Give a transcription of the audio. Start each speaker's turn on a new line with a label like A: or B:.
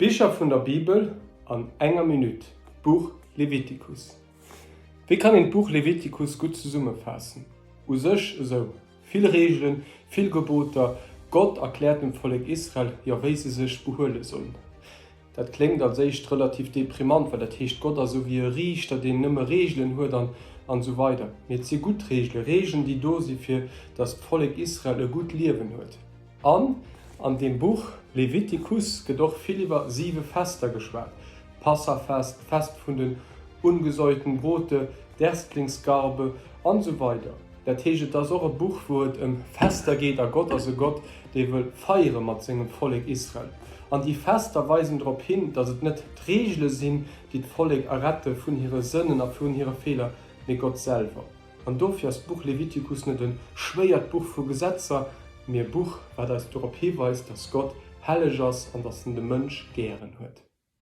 A: Bicher vun der Bibel an enger Minutt, D'Buch Levitikus. Wéi kann een d'Buch Levitikus gutt zesummefaassen? U sech esou, Vill Reegelen, vill Geboter, Gott erkläert dem Vollek Israel jo wéi se sech behuele sollen. Dat kléngt als éischt relativ deprimant, well dat heescht Gott ass esou wéi e Riichter deen nëmme Reegelen huet an an esou weider. Mee et si gutt Reegelen, Reegelen déi do si fir datt d'Vollek Israel e gutt Liewen huet. An an deem Buch Levitikus gëtt och vill iwwer siwe Fester geschwat, d'Passafest, d'Fest vun den ungesäuerten Brote, d'Erstlingsgarbe an esou weider. Dat heescht, et ass och e Buch, wou et ëm Fester geet a Gott ass e Gott, dee wëll feiere mat sengem Vollek Israel. An déi Fester weisen drop hin, datt et net d'Reegele sinn, déi d'Vollek errette vun hire Sënnen a vun hire Feeler, mee Gott selwer. An dofir ass d'Buch Levitikus net e schwéiert Buch vu Gesetzer, mee e Buch, wat eis dorop hiweist, dass Gott helleg ass an dass en de Mënsch gären huet.